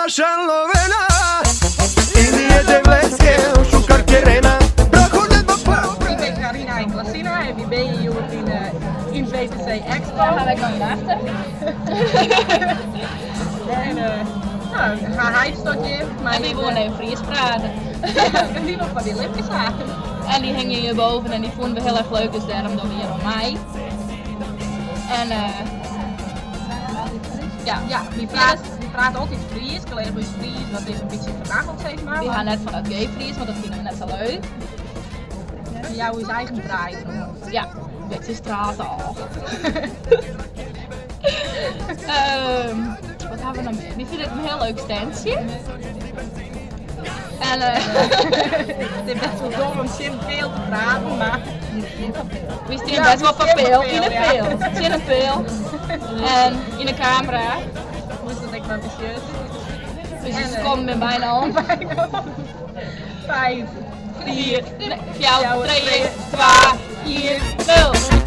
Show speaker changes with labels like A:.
A: Ik bin Carina en Klasina en wy binne hjir hjoed yn yn WTC Expo.
B: Daar ha ik noch achter.
A: En nou, har heit stiet hjir.
B: En wy woene even Fries prate.
A: En dy wol foar dy lipkes ha.
B: En dy hingje hjirboven en dy fûnen we hiel erch leuk, dus dêrom dogge we hjir oan mei. En ja,
A: Ja, wy prate altyd Frysk, allinnich ús Frysk dat is in bytsje fernageld sis mar.
B: Wy ha net fan dat geef Frysk, want dat fine we net sa leuk.
A: Wy jouwe ús eigen draai deroan.
B: Ja, in bytsje straattaal. Wat ha we noch mear? Wy fine it in hiel leuk standsje. En
A: It is best wol dom om tsjin in peal te praten, mar
B: wy stean best wol foar peal, yn 'e peal, tsjin in peal en yn 'e kamera.
A: Moast dat ek mar besjut.
B: Dus de sekonden binne bijna om.
A: 5,
B: 4, 4, 3, 2, 1, 0.